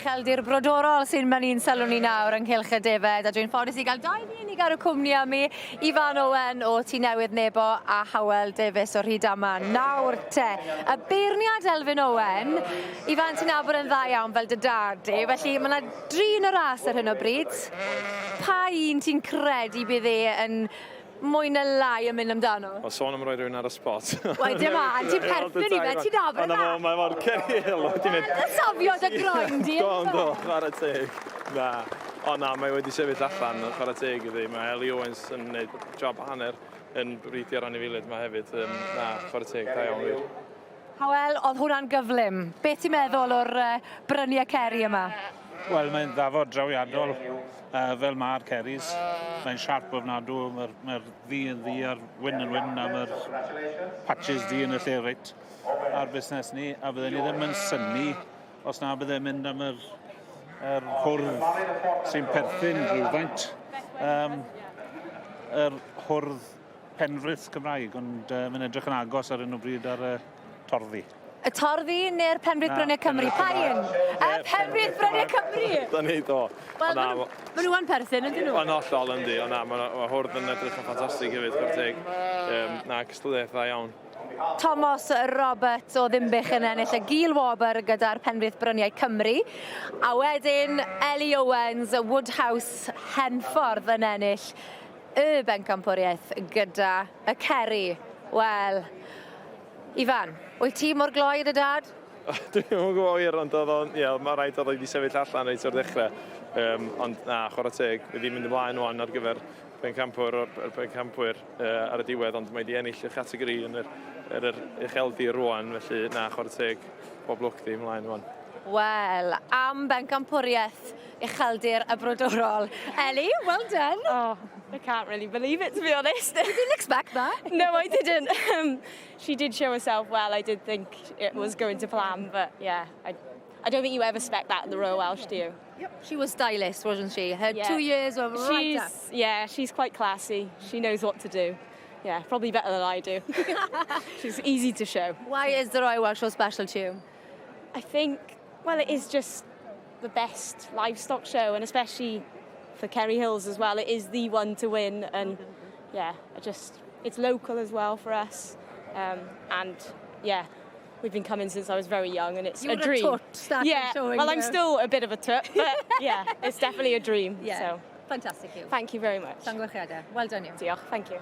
Ucheldir Brodorol sy'n mynd i'n sylw ni nawr ynghylch y defaid, a dwi'n ffodus i gael dau ddyn i gadw cwmni â mi, Ifan Owen o Tŷ Newydd Nebo a Howell Davies o Rhydaman. Nawr te, y beirniad Elfyn Owen, Ifan ti'n nabod yn dda iawn fel dy dad di, felly mae yna dri yn y ras ar hyn o bryd. Pa un ti'n credu bydd e yn mwy na lai yn mynd amdano? Wel, sôn am roi rhywun ar y spot. Wel, dim an, ti'n perthyn i fe, ti'n nabod yn dda. Mae mor Kerry Hill wedi mynd. Yn safio dy groen di. Do, do, chwarae teg. Na. O na, mae wedi sefyll allan, chwarae teg iddi. Mae Ellie Owens yn gwneud job hanner yn bridio'r anifeiliaid yma hefyd. Um, na, chwarae teg, da iawn wir. Howell, oedd hwnna'n gyflym. Beth ti'n meddwl o'r uh, bryniau ceri yma? Wel, mae'n ddafod drawiadol, uh, fel mae'r ceris. Mae'n siarp ofnadw, mae'r mae ddu yn ddu a'r wyn yn wyn, a mae'r patches du yn y lle reit a'r busnes ni, a fydden ni ddim yn synnu os na bydde'n mynd am yr, yr hwrdd sy'n perthyn rhywfaint. Um, yr hwrdd Penfrith Cymraeg, ond uh, mae'n edrych yn agos ar hyn o bryd ar y torddi. Y torddi neu'r Penfrith Bryniau Cymru? Pa un? Y Penfrith Bryniau Cymru! Da ni, do. Wel, maen nhw yn perthyn, ydyn nhw? Yn hollol, yndi. O na, mae ma hwrdd yn edrych yn ffantastig hefyd, chwarae teg. Um, na, cystadleuaeth dda iawn. Tomos Roberts o Ddinbych yn ennill y gil wobr gyda'r Penfrith Bryniau Cymru. A wedyn Ellie Owens, Woodhouse Henffordd yn ennill y bencampwriaeth gyda y Ceri. Wel, Ifan, wyt ti mor gloi â dy dad? Dwi ddim yn gwybod wir, ond oedd o'n, ie, mae rhaid oedd o wedi sefyll allan reit o'r ddechrau. Um, ond na, chwarae teg, wedi mynd ymlaen wan ar gyfer pencampwr o'r er pencampwyr uh, ar y diwedd, ond mae wedi ennill y categori yn yr, yr, yr ucheldir rwan, felly na, chwarae teg, bob lwc di ymlaen rwan. Wel, am bencampwriaeth Ucheldir y Brodorol. Ellie, well done. Oh, I can't really believe it, to be honest. You didn't expect that. No, I didn't. She did show herself well. I did think it was going to plan, but yeah, I don't think you ever expect that in the Royal Welsh, do you? Yep. She was stylish, wasn't she? Her 2 years were right she's, up. Yeah, she's quite classy. She knows what to do. Yeah, probably better than I do. She's easy to show. Why is the Royal Welsh so special to you? I think, well, it is just the best livestock show, and especially for Kerry Hills as well. It is the one to win, and yeah, I just it's local as well for us, and yeah, we've been coming since I was very young, and it's You a were a dream. tut starting Yeah, showing well, I'm the- still a bit of a tut, but yeah, it's definitely a dream. So Fantastic, you. thank you very much. Llongyfarchiadau. Well done you. Diolch, thank you.